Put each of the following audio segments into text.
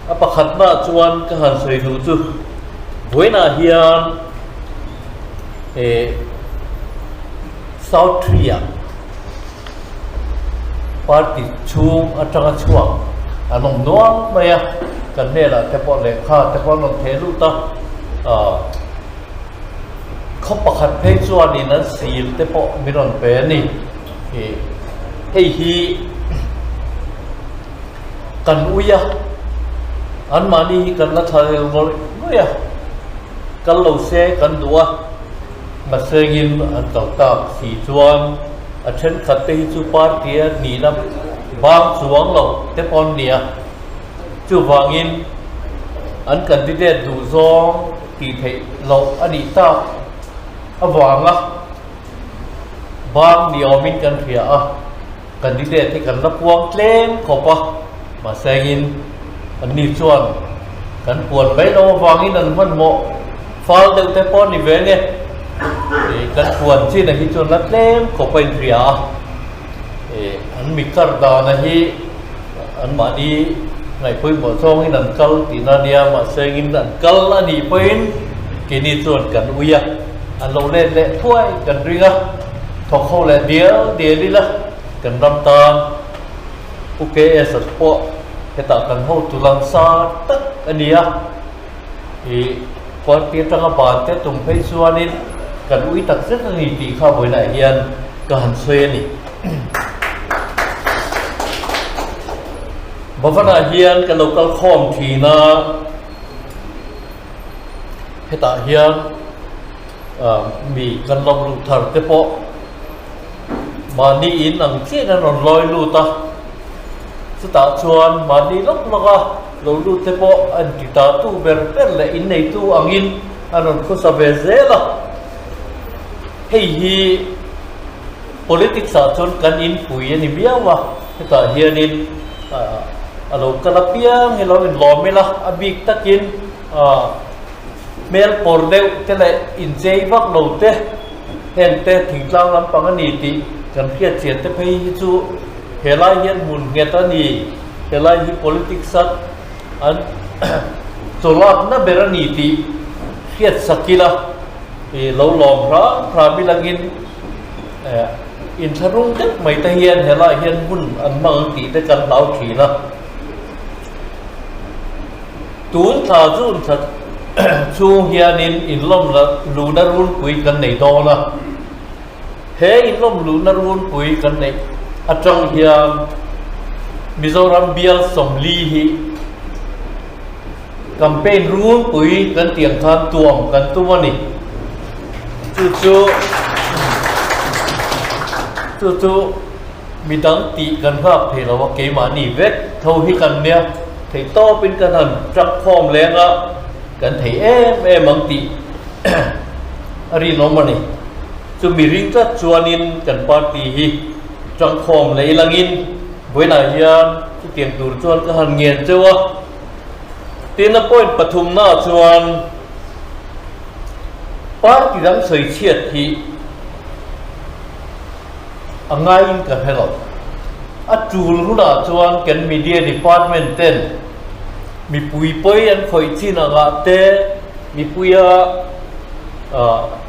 A pakhatnaah chuan ka han sawi duh chu vawiinah hian eh South Tree-ah party chhung atanga chhuak an awm nual mai a, kan hnenah te pawh lehkha te pawh an rawn theh lut a, ah khaw pakhat phei chuanin an sil te pawh min rawn pe a ni. Ih hei hi kan ui a, anmahni hi kan la thla rel ngawih ngawih a, kal lo se kan duh a, mahsengin an kal tak si chuan a thenkhat te hi chu party a nihna bang chuang lo te pawh an ni a, chuvangin an candidate duh zawng tih theih loh a nih tak avanga bang ni awmin kan hria a. Candidate hi kan la puang tlem khawp a, mahse engin anni chuan kan puan mai lo avangin an hmanhmawh fal deuh te pawh a ni ve nge. Ih kan puan chin ah hi chuan la tlem khawp a inhria a, ih an mi kar dana hi anmahni ngaihpawimawh zawngin an kal tihna a nia, mahse engin an kal a nih pawhin keini chuan kan ui a, an lo let leh thuai kan ring a. Thawk ho leh dial dial ila kan ram tan Pu KS a pawh hetah kan hotu langsar tak a ni a, ih party atanga ban te tum phei chuanin kan ui tak zet a ni tih kha vawiinah hian ka han sawi a ni. Bhavan-ah hian ka lo kal khawm thin a, hetah hian. Mi kan lawm luh thar te pawh mahni in ang chiahin an rawn lawi lut a, chutah chuan mahni lawk lawk a lo lut te pawh an ti ta tu ber ber leh inneitu angin an rawn khawsa ve zel a. Hei hi politics ah chuan kan inpui a ni miau a, hetah hianin a lo kal apiang hi lo inlawm ila a bik takin Hmel pawr deuh te leh inchei vak lo te, heng te thingtlang lampang a ni tih kan hriat chian te phei hi chu helai hian hmun nghet a ni, helai hi politics a an chawlakna ber a ni tih hriat sak ila ih lo lawm hram hram ilangin eh inthlahrung deuh mai te hian helai hian hmun an hmang ang tih te kan hlau thin a. Tun thla June thla chhung hianin inlawm luhna runpui kan nei dawn a, he inlawm luhna runpui kan neih atang hian Mizoram bial 40 hi campaign runpui kan tih ang khan tuam kan tum a ni. Chu chu chu chu Midang tih kan nghak thei lo a, keimahni vek tho hi kan nia, thei tawpin kan han tap khawm leng a, kan thei em em ang tih a rinawm a ni. Chumi ring tlat chuanin kan party hi tang khawm leh ilangin vawiinah hian chutiang tur chuan ka han ngen cheu a. Tin a point pathumnaah chuan party dang sawi chhiat hi A ngaiin ka hre lo. A tul hunah chuan kan media department ten mipui pawi an khawih chin angah te, mipuia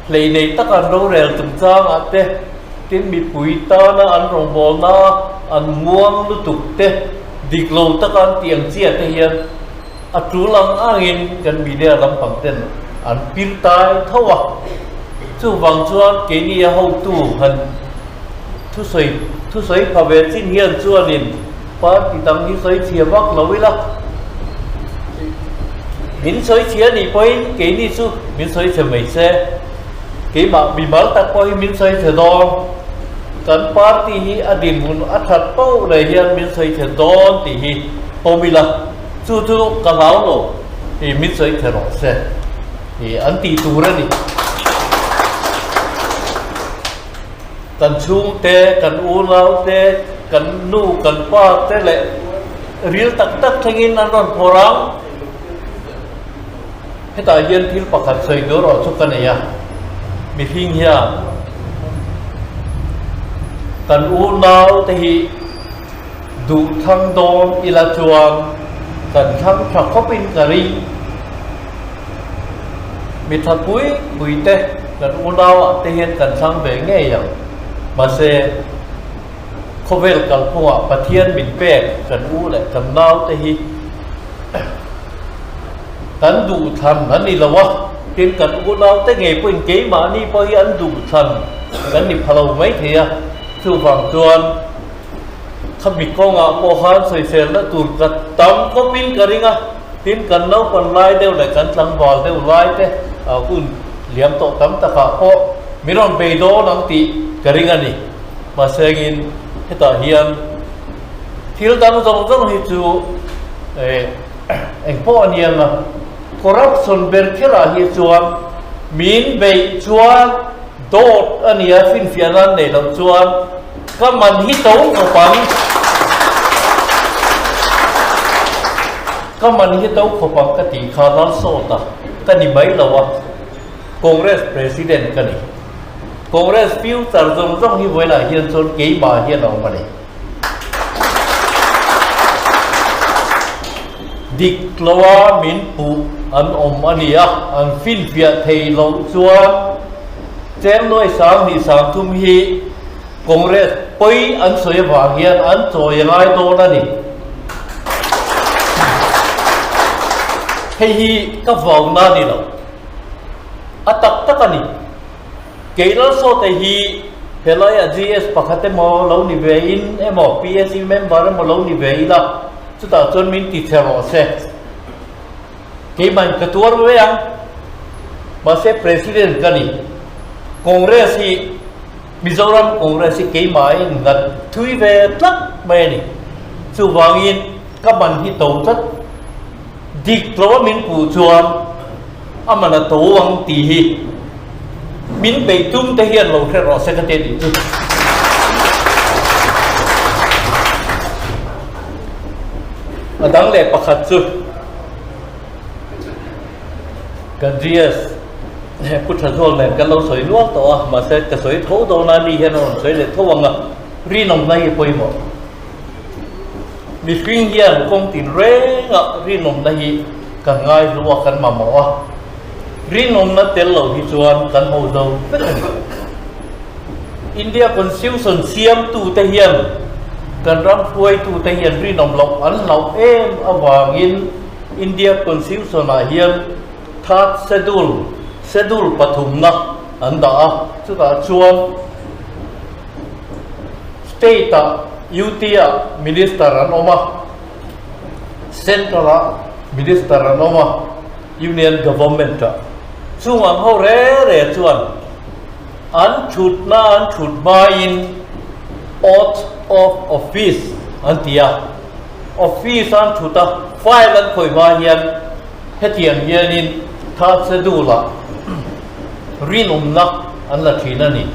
hlei nei taka an rorel chungchangah te, tin mipui tana an rawngbawlna an muang lutuk te, dik lo taka an tih ang chiah te hian a tul ang angin kan media lampang ten an pir tai tho a. Chuvang chuan keini a hotu han thusawi thusawi pha ve chin hian chuanin party dang hi sawi chhia vak lo ila, min sawi chhia nih pawhin keini chu min sawi chhe mai se, keimah mimal tak pawh hi min sawi chhe dawn, kan party hi a dinhmun a that poh leh hian min sawi chhe dawn tih hi pawm ila, chu chu ka hlau lo tih min sawi chhe rawh se. Ih an tih tur a ni. Kan chhungte, kan unau te, kan nu, kan pa te leh ril tak tak thlengin an rawn phawrh ang. Hetah hian thil pakhat sawi tur erawh chu ka nei a, mihring hian kan unau te hi duh thlang dawn ila chuan. kan thlang tha khawpin ka ring. Mi tha pui pui te kan unauah te hian kan thlang ve ngei ang. Mahse, khawvel kalphungah Pathian min pek kan u leh kan nau te hi kan duhthlan an ni lo a, tin kan unau te ngei pawhin keimahni pawh hi an duhthlan kan ni pha lo mai thei a, chuvang chuan khami kawngah pawh khan sawiselna tur ka tam khawpin ka ring a, tin kan naupan lai deuh leh kan tlangval deuh lai te hun liam tawh tam takah pawh min rawn bei dawn ang tih ka ring a ni. Mahsengin hetah hian thil dang zawng zawng hi chu eng pawh a ni ang a, corruption ber kherah hi chuan min beih chuan dawt a nia finfiahna an neih loh chuan ka man hi to khawp ang, ka man hi to khawp ang ka tih kha Lalsawta ka ni mai lo a, Congress President ka ni. Congress future zawng zawng hi vawilah hian chuan keimah hian a awm a ni. Dik loa min puh an awm a ni a, an finfiah thei loh chuan cheng nuai 2000 30 hi Congress pawi an sawi avang hian an chawi a ngai dawn a ni. Hei hi ka vauna a ni lo. A tak tak a ni. Kei Lalsawte hi helaiah GS pakhat emaw lo ni ve in emaw PSC member emaw lo ni ve ila chutah chuan min ti che rawh se. Keimah in ka tuar ve ang. Mahse President ka ni. Congress hi Mizoram Congress hi keimah in nghat thui ve tlat mai a ni. Chuvangin ka man hi to tlat. Dik lo a min puh chuan a man a to ang tih hi min beih tum te hian lo hre rawh se ka ti a nih chu. A dang leh pakhat chu kan GS Pu Thazual nen kan lo sawi nual tawh a, mahse ka sawi tho dawn a, ni hian a rawn sawi leh tho ang a, rinawmna hi a pawimawh. Mihring hian kawng tin rengah rinawmna hi kan ngaihlu a, kan mamawh a. Rinawmna tel lo hi chuan kan ho zo vek a ni. India Constitution siamtute hian kan ram hruaitute hian rinawm loh an hlauh em avangin India Constitution-ah hian Third Schedule, Schedule pathumna an dah a, chutah chuan State-ah UT-ah Minister an awm a, Central-ah Minister an awm a, Union Government-ah. Chung ang ho re re chuan an thutna an thut hmain Oath of Office an ti a. Office an thut a, file an khawih hma hian hetiang hianin Third Schedule-ah rinawmna an la thin a ni.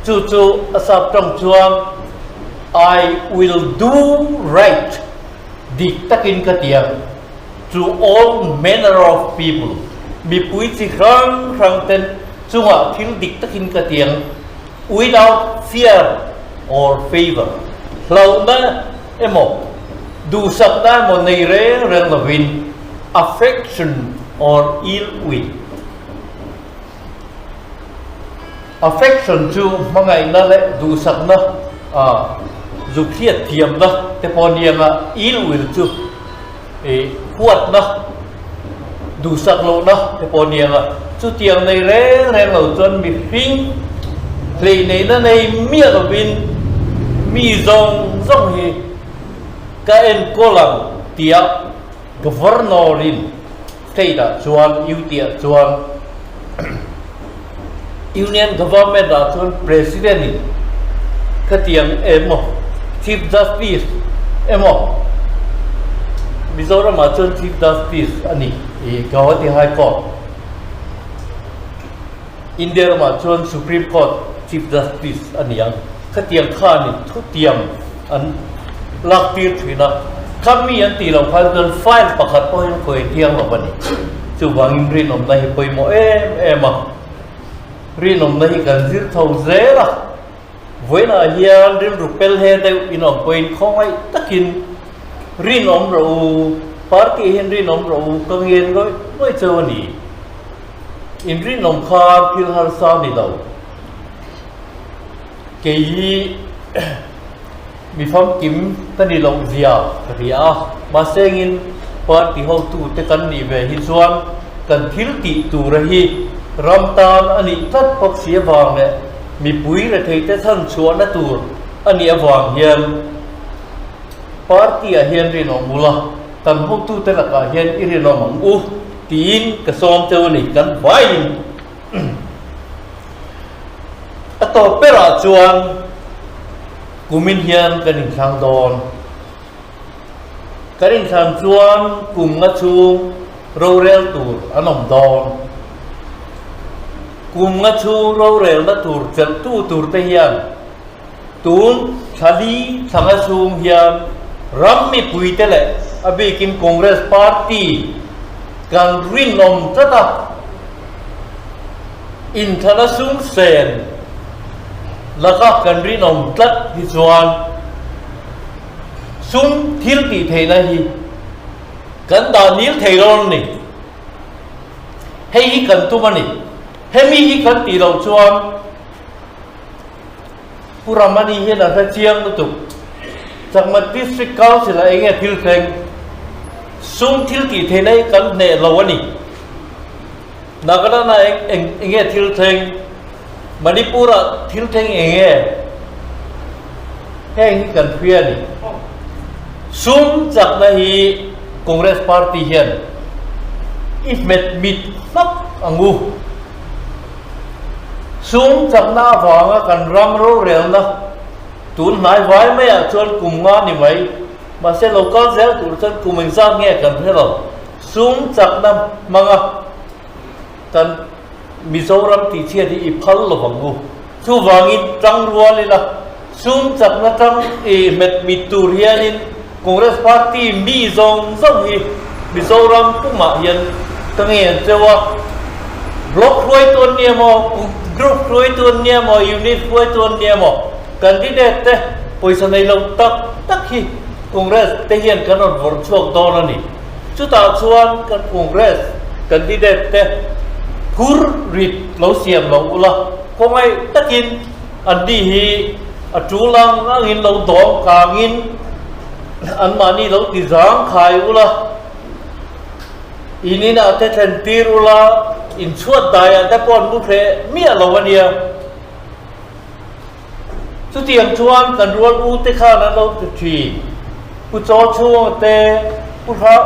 Chu chu a sap tawng chuan I will do right, dik takin ka ti ang, to all manner of people, mipui chi hrang hrang ten chungah thil dik takin ka ti ang, without fear or favour, hlauhna emaw duhsakna emaw nei reng reng lovin, affection or ill will. Affection chu hmangaihna leh duhsakna, zuk hriat thiamna te pawh a ni ang a, ill will chu huatna, duhsak lohna te pawh a ni ang a. Chutiang nei reng reng lo chuan mihring hleineihna nei miah lovin mi zawng zawng hi ka enkawl ang tia Governor-in State-ah chuan UT-ah chuan Union Government-ah chuan President-in khatiang emaw Chief Justice emaw Mizoram-ah chuan Chief Justice a ni i Guwahati High Court India ramah chuan Supreme Court Chief Justice a ni ang. Khatiang khanin thutiam an lak tir thin a, kha mi an tih loh khan chuan file pakhat pawhin khawi thiang lo a ni. Chuvangin rinawmna hi pawimawh em em a, rinawmna hi kan zir tho zel a, vawiinah hian rilru pel he deuh in awm pawhin khawngaih takin. Rinawm rawh u, party ah hian rinawm rawh u, ka ngen ngawih ngawih cheu a ni. In rinawm kha thil harsa a ni lo. Kei hi mi famkim ka ni loh zia ka hria a, mahse engin party hotute kan nih ve hi chuan kan thil tih tura hi ram tan a nih tlat bawk si avang leh mipui retheite chhan chhuahna tur a nih avang hian party ah hian rinawm ula, kan hotute lakah hian i rinawm ang u tiin ka sawm cheu a ni, kan vaiin. A tawp berah chuan kumin hian kan inthlang dawn. Kan inthlan chuan kum nga chhung rorel tur an awm dawn. Kum nga chhung rorelna tur chelhtu tur te hian tun thla li thla nga chhung hian ram mipuite leh a bikin Congress party kan rinawm tlat a, inthlana sum sen laka kan rinawm tlat hi chuan sum thil tih theihna hi kan dah nil thei dawn a ni. Hei hi kan tum a ni. Hemi hi kan tih loh chuan Pu Ramani hian a hre chiang lutuk. Chakma District Council ah enge thil thleng? Sum thil tih theihna hi kan hneh lo a ni. Nagaland ah eng enge thil thleng? Manipur ah thil thleng enge? Heng hi kan hria a ni. Sum chakna hi Congress Party hian i hmet mit hmak ang u. Sum chakna avanga kan ram rorelna tun hnai vai maiah chuan kum nga ni mai, mahse lo kal zel tur chuan kum engzat nge kan hre lo. Sum chakna hmanga kan Mizoram tihchhiat hi i phal lo vang u. Chuvangin tang rual ila sum chakna tang i hmet mit tur hianin Congress party mi zawng zawng hi Mizoram pumah hian ka ngen cheu a, Block hruaitu an nia maw, Group hruaitu an nia maw, Unit hruaitu an nia maw, Candidate te pawisa nei lo tak tak hi Congress te hian kan rawn vawrh chhuak dawn a ni. Chutah chuan kan Congress candidate te phur rit lo siam lo ula, khawngaih takin Anni hi a tul ang angin lo dawng kangin anmahni lo ti zang khai ula, in inah te thlen tir ula, in chhuat daiah te pawh an mu hreh miah lo a nia. Chutiang chuan kan rual u te khan an lo ti thin. Pu Chaw Chhunga te, Pu Hra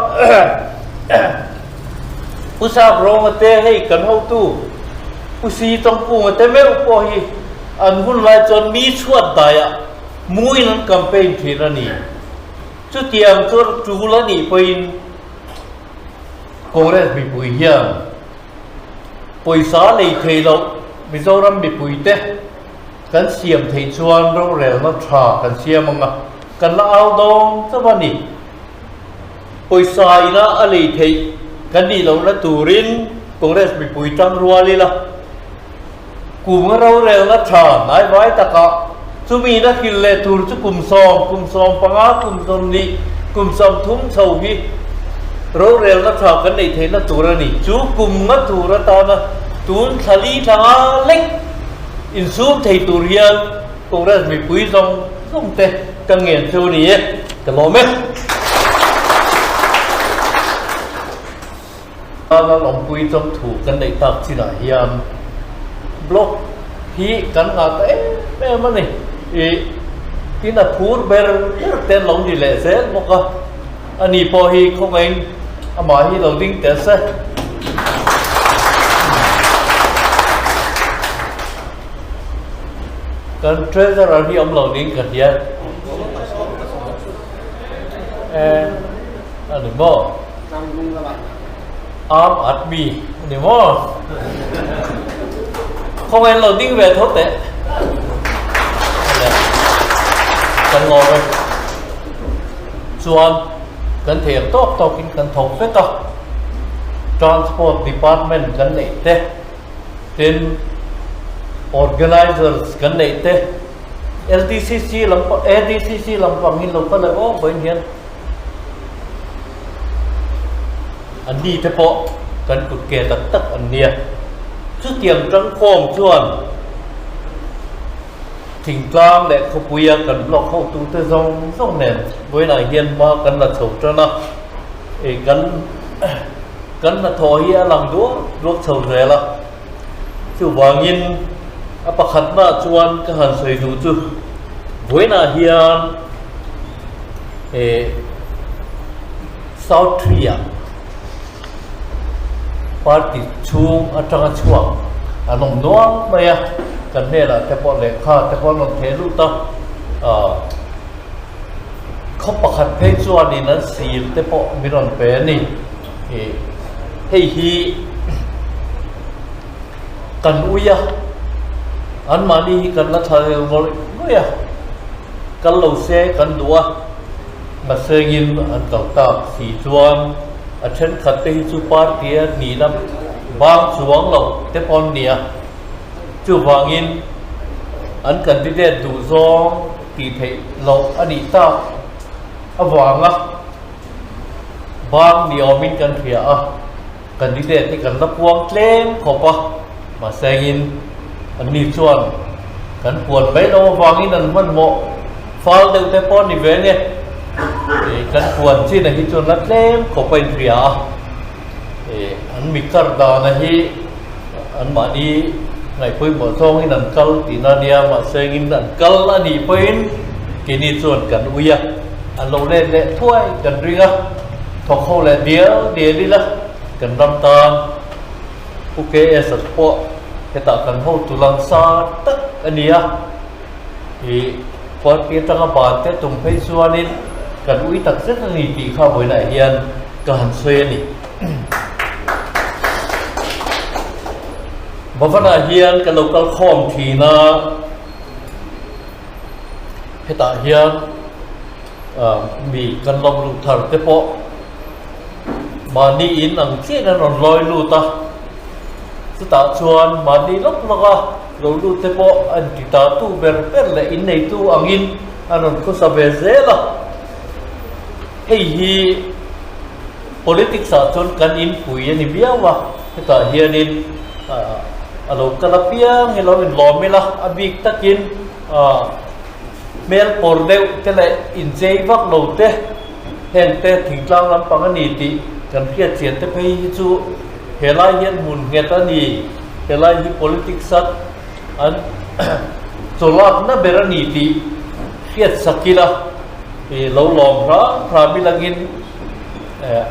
Pu Sap Rawnga te hei kan hotu Pu Si Tawngkunga te meuh pawh hi an hun lai chuan mi chhuat daiah muin an campaign thin a ni. Chutiang chu tul a nih pawhin Congress mipui hian pawisa lei thei loh Mizoram mipuite kan siam theih chuan rorelna tha kan siam ang a, kan la au dawn chauh a ni. Pawisa ina a lei theih kan nih lohna turin Congress mipui tang rual ila, kum a rorelna tha hnaivai takah chumi ina hrilh leh tur chu kum sawm, kum 15, kum 20, kum 30 chho hi rorelna tha kan neih theihna tur a ni. Chu kum nga tur atana tun thla li thla nga lek insum thei tur hian Congress mipui zawng zawng te ka ngen cheu a ni e, ka lawm e. Lalawmpui chawmthu kan neih tak chinah hian blog hi kan ngah ta em em a ni. Ih, tin a phur ber ber te an lo ni leh zel bawk a, ani pawh hi khawngaihin amah hi lo ding tel se. Kan treasurer hi awm lo niin ka hria. E, a ni maw? Aam Aadmi a ni maw? Khawngaih lo ding ve tho teh. Kan lawm e. Chuan kan thei ang tawk tawkin kan thawk vek a. Transport Department kan neih te. Tin, organizers kan neih te, LDCC lampang, ADCC lampang hi lo kal leh aw vawiin hian. Anni te pawh kan kut ke tak tak an nia. Chutiang tangkhawm chuan thingtlang leh khawpuia kan block hotute zawng zawng nen vawiinah hian hma kan la chho tan a, kan kan hnathawh hi a lang duak duak chho zel a. Chuvangin a pakhatnaah chuan ka han sawi duh chu vawiinah hian eh South Tree-ah party chhung atanga chhuak an awm nual mai a, kan hnenah te pawh lehkha te pawh an rawn theh lut a, ah khaw pakhat phei chuanin an sil te pawh min rawn pe a ni. Ih hei hi kan ui a, anmahni hi kan la thla rel ngawih ngawih a, kal lo se kan duh a. Mahsengin an kal tak si chuan a thenkhat te hi chu party a nihna bang chuang lo te pawh an ni a, chuvangin an candidate duh zawng tih theih loh a nih tak avanga bang ni awmin kan hria a, candidate hi kan la puang tlem khawp a, mahsengin anni chuan kan puan mai lo avangin an hmanhmawh fal deuh te pawh a ni ve nge ih kan puan chin ah hi chuan la tlem khawp a inhria a, ih an mi kar dan a hi anmahni ngaihpawimawh zawngin an kal tihna a nia, mahsengin an kal a nih pawhin keini chuan kan ui a, an lo let leh thuai kan ring a, thawk ho leh dial dial ila kan ram tan. Pu KS a pawh hetah kan hotu langsar tak a ni a, ih party atanga ban te tum phei chuanin kan ui tak zet a ni tih kha vawiinah hian ka han sawi a ni. Bhavan-ah hian ka lo kal khawm thin a, hetah hian mi kan lawm luh thar te pawh Mahni in ang chiahin an rawn lawi lut a, chutah chuan mahni lawk lawk a lo lut te pawh an ti ta tu ber ber leh inneitu angin an rawn khawsa ve zel a. Hei hi politics ah chuan kan inpui a ni viau a, hetah hianin a lo kal apiang hi lo inlawm ila, a bik takin hmel pawr deuh te leh inchei vak lo te, Hengte thingtlang lampang a ni tih kan hriat chian te phei hi chu helai hian hmun nghet a ni, helai hi politics a an chawlakna ber a ni tih hriat sak ila ih lo lawm hram hram ilangin eh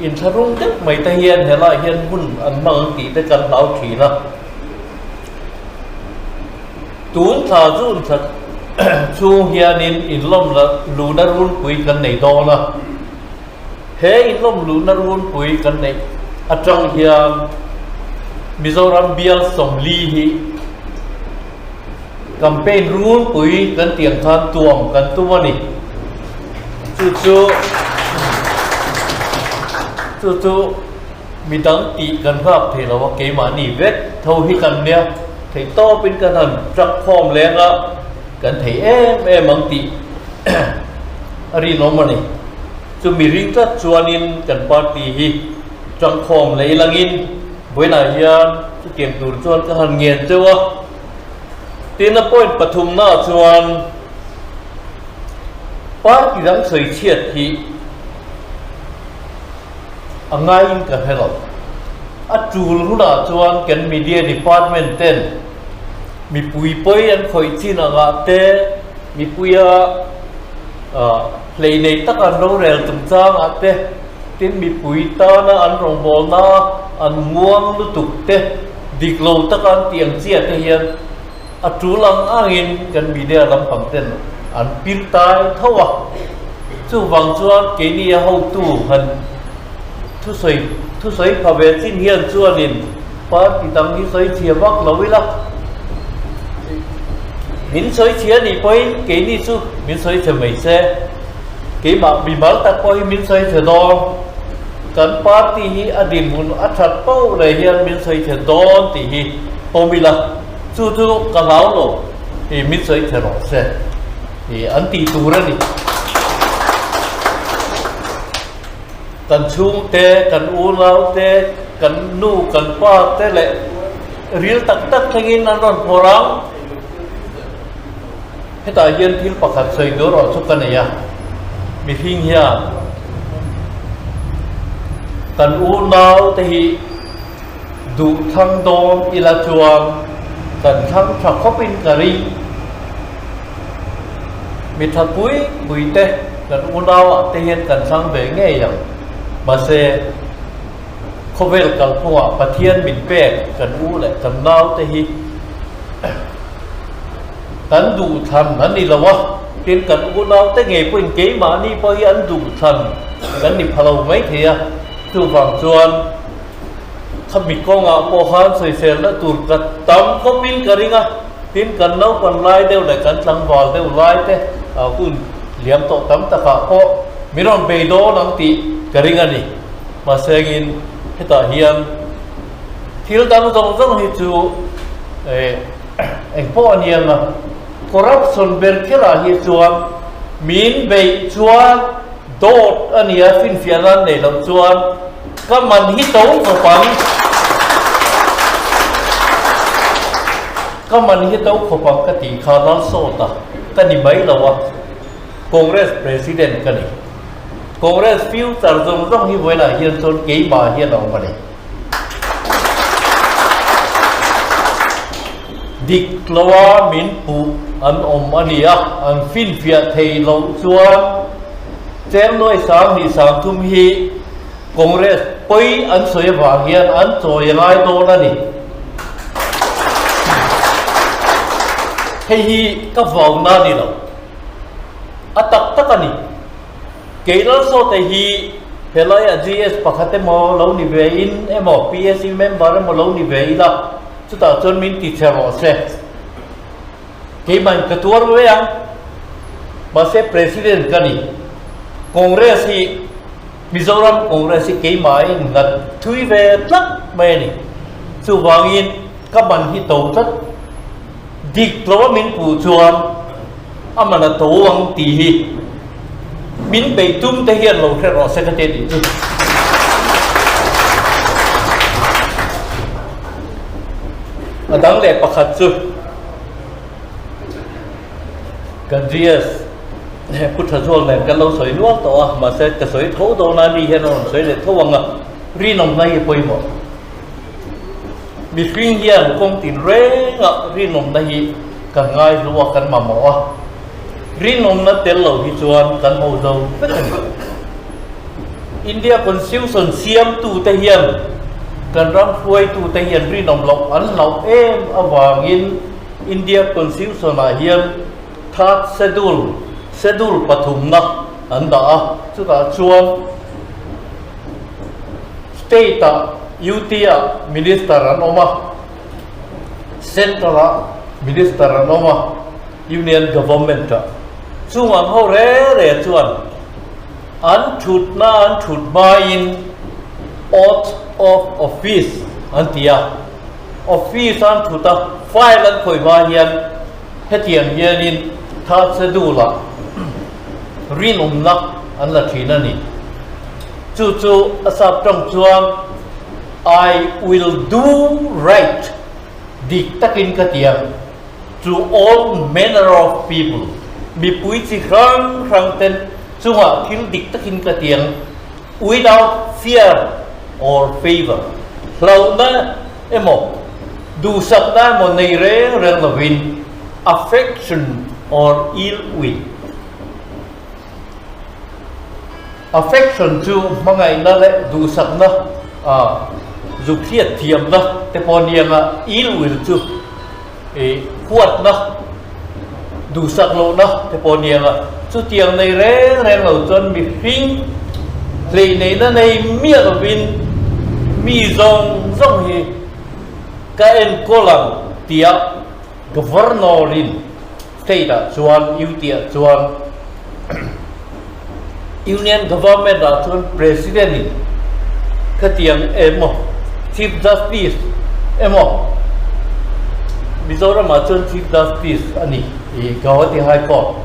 inthlahrung deuh mai te hian helai hian hmun an hmang ang tih te kan hlau thin a. Tun thla June thla chhung hianin inlawm luhna runpui kan nei dawn a, he inlawm luhna runpui kan neih atang hian Mizoram bial 40 hi campaign runpui kan tih ang khan tuam kan tum a ni. Chu chu chu chu Midang tih kan nghak thei lo a, keimahni vek tho hi kan nia, theih tawpin kan han truck khawm leng a, kan thei em em ang tih a rinawm a ni. Chumi ring tlat chuanin kan party hi truck khawm lei langin vawiinah hian chutiang tur chuan ka han ngen teuh a. Tin a point pathumnaah chuan party dang sawi chhiat hi A ngaiin ka hre lo. A tul hunah chuan kan media department ten mipui pawi an khawih chin angah te, mipuia hlei nei taka an rorel chungchangah te, tin mipui tana an rawngbawlna an nguang lutuk te, dik lo taka an tih ang chiah te hian a tul ang angin kan media lampang ten an pir tai tho a. Chuvang chuan keini a hotu han thusawi thusawi pha ve chin hian chuanin party dang hi sawi chhia vak lo ila, min sawi chhia nih pawhin keini chu min sawi chhe mai se, keimah mimal tak pawh hi min sawi chhe dawn, kan party hi a dinhmun a that poh leh hian min sawi chhe dawn tih hi pawm ila, chu chu ka hlau lo, min sawi chhe rawh se. Ih an tih tur a ni. Kan chhungte, kan unaute, kan nu, kan pa te leh ril tak tak thlengin an rawn phawrh ang. Hetah hian thil pakhat sawi tur erawh chu ka nei a, mihring hian kan unaute hi duh thlang dawn ila chuan kan thlang tha khawpin ka ring. Mi tha pui pui te kan unauah te hian kan thlang ve ngei ang. Mahse, khawvel kalphungah Pathian min pek kan u leh kan nau te hi kan duhthlan an ni lo a, tin kan unau te ngei pawhin keimahni pawh hi an duhthlan kan ni pha lo mai thei a, chuvang chuan khami kawngah pawh khan sawiselna tur ka tam khawpin ka ring a, tin kan naupan lai deuh leh kan tlangval deuh lai te hun liam tawh tam takah pawh min rawn bei dawn ang tih ka ring a ni. Mahsengin hetah hian thil dang zawng zawng hi chu eng pawh a niang a, corruption ber kherah hi chuan min beih chuan dawt a nia, finfiahna an neih loh chuan ka man hi to khawp ang, ka man hi to khawp ang ka tih kha Lalsawta ka ni mai lo a, Congress President ka ni. Congress future zawng zawng hi vawiinah hian chuan keimah hian a awm a ni. Dik loa min puh an awm a ni a, an finfiah thei loh chuan cheng nuai 20 30 hi Congress pawi an sawi avang hian an chawi a ngai dawn a ni. Hei hi ka vauna a ni lo. A tak tak a ni. Kei Lalsawte hi helaiah GS pakhat emaw lo ni ve in emaw PSC member emaw lo ni ve ila chutah chuan min ti che rawh se. Keimah in ka tuar ve ang. Mahse President ka ni. Congress hi Mizoram Congress hi keimah in nghat thui ve tlat mai a ni. Chuvangin ka man hi to tlat. Dik lo a min puh chuan a man a to ang tih hi min beih tum te hian lo hre rawh se ka ti a tih chu. A dang leh pakhat chu kan GS Pu Thazual nen kan lo sawi nual tawh a, mahse ka sawi tho dawn a, ni hian a rawn sawi leh tho ang a, rinawmna hi a pawimawh. Mihring hian kawng tin rengah rinawmna hi kan ngaihlu a, kan mamawh a. Rinawmna tel lo hi chuan kan ho zo vek a ni. India Constitution siamtute hian kan ram hruaitute hian rinawm loh an hlauh em avangin India Constitution-ah hian Third Schedule, Schedule pathumna an dah a, chutah chuan State-ah UT-ah Minister an awm a, Central-ah Minister an awm a, Union Government-ah. Chung ang ho re re chuan an thutna an thut hmain Oath of Office an ti a, Office an thut a, file an khawih hma hian hetiang hianin Third Schedule-ah rinawmna an la thin a ni. Chu chu a sap tawng chuan I will do right, dik takin ka ti ang, to all manner of people, mipui chi hrang hrang ten chungah thil dik takin ka ti ang, without fear or favour, hlauhna emaw duhsakna emaw nei reng reng lovin, affection or ill will. Affection chu hmangaihna leh duhsakna, zuk hriat thiamna te pawh a ni ang a, ill will chu huatna, duhsak lohna te pawh a ni ang a. Chutiang nei reng reng lo chuan mihring hleineihna nei miah lovin mi zawng zawng hi ka enkawl ang tia Governor-in State-ah chuan UT-ah chuan Union Government-ah chuan President-in khatiang emaw Chief Justice emaw Mizoram-ah chuan Chief Justice a ni i Guwahati High Court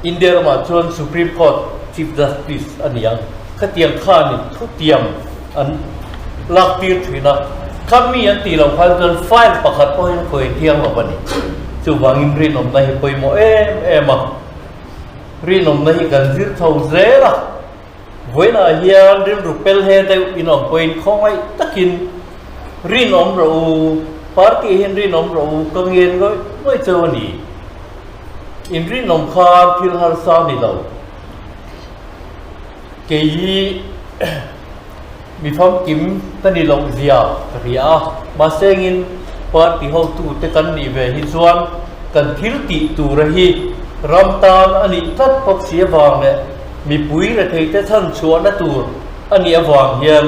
India ramah chuan Supreme Court. Chief Justice a ni ang. Khatiang khanin thutiam an lak tir thin a, kha mi an tih loh khan chuan file pakhat pawhin a khawi thiang lo a ni. Chuvangin rinawmna hi pawimawh em em a, rinawmna hi kan zir chho zel a, vawiinah hian rilru pel he deuh inawm pawhin khawngaih takin rinawm rawh u, party hian rinawm rawh u ka ngen ngawih ngawih cheu a ni. Inrinawm khan thil harsa a ni lo. Kei hi mi famkim ka ni loh zia ka hria a, mahse engin party hotute kan nih ve hi chuan kan thil tih tura hi ram tan a nih tlat bawk si avang leh mipui retheite chhan chhuahna tur a nih avang hian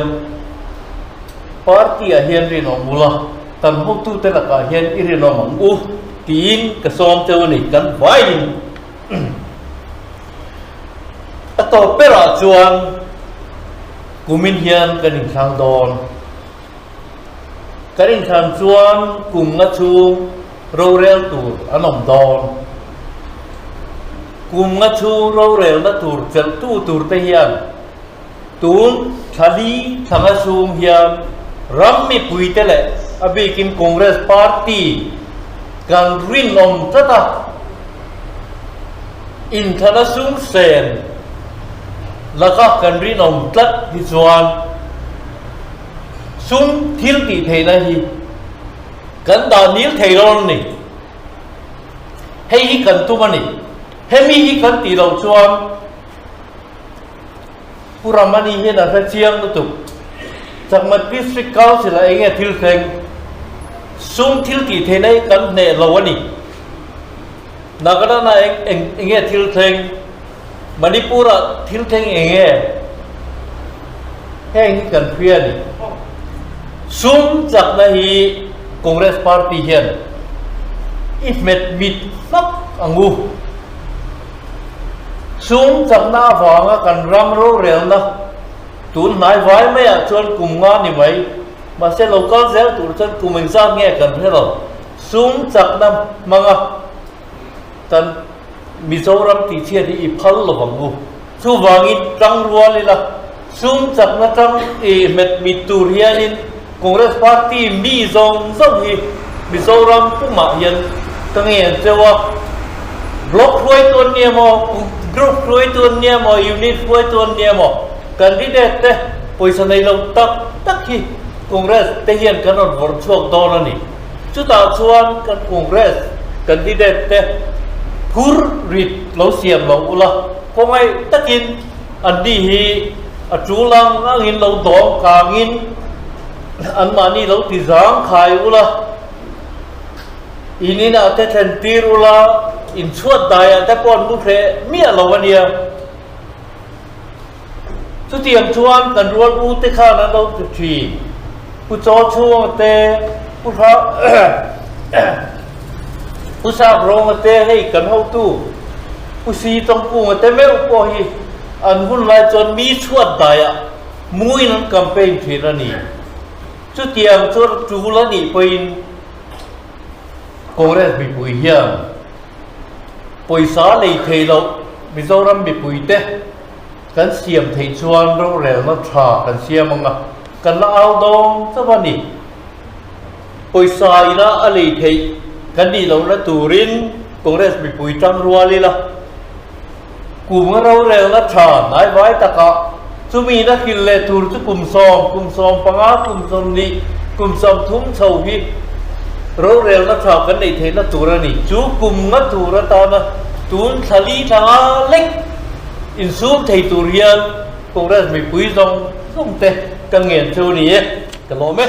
party ah hian rinawm ula, kan hotute lakah hian i rinawm ang u tiin ka sawm cheu a ni, kan vaiin. A tawp berah chuan kumin hian kan inthlang dawn. Kan inthlan chuan kum nga chhung rorel tur an awm dawn. Kum nga chhung rorelna tur chelhtu tur te hian tun thla li thla nga chhung hian ram mipuite leh a bikin Congress Party kan rinawm tlat a. Inthlana sum sen laka kan rinawm tlat hi chuan sum thil tih theihna hi kan dah nil thei lo a ni. Hei hi kan tum a ni. Hemi hi kan tih loh chuan Pu Ramani hian a hre chiang lutuk. Chakma District Council ah enge thil thleng? Sum thil tih theihna hi kan hneh lo a ni. Nagaland ah eng enge thil thleng? Manipur ah thil thleng enge? Heng hi kan hria a ni. Sum chakna hi Congress Party hian i hmet mit hmak ang u. Sum chakna avanga kan ram rorelna tun hnai vai maiah chuan kum nga ni mai, mahse lo kal zel tur chuan kum engzat nge kan hre lo. Sum chakna hmanga kan Mizoram tihchhiat hi i phal lo vang u. Chuvangin tang rual ila, sum chakna tang i hmet mit tur hianin Congress Party mi zawng zawng hi Mizoram pumah hian ka ngen cheu a. Block hruaitu an ni emaw, Group hruaitu an ni emaw, Unit hruaitu an ni emaw, Candidate te pawisa nei lo tak tak hi Congress te hian kan rawn vawrh chhuak dawn a ni. Chutah chuan kan Congress candidate te phur rit lo siam lo ula, khawngaih takin anni hi a tul ang angin lo dawng kangin anmahni lo ti zang khai ula, in inah te thlen tir ula, inchhuat daiah te pawh an mu hreh miah lo a nia. Chutiang chuan kan rual u te khan an lo ti thin. Pu Chaw Chhunga te, Pu Hra Pu Sap Rawnga te hei kan hotu Pu Si Tawngkunga te meuh pawh hi an hun lai chuan mi chhuat daiah muin an campaign thin a ni. Chutiang chuan tul a nih pawhin Congress mipui hian pawisa lei thei loh Mizoram mipuite kan siam theih chuan rorelna tha kan siam ang a, kan la au dawng chauh a ni. Pawisa ina a lei theih kan nih lohna turin Congress mipui tang rual ila, kum a rorelna tha hnaivai takah chumi ina hrilh leh tur chu kum sawm, kum 15, kum 20, kum 30 chho hi rorelna tha kan neih theihna tur a ni. Chu kum nga tur atana tun thla li thla nga lek Insum thei tur hian Congress mipui zawng zawng te ka ngen chu ni e, ka lawm e.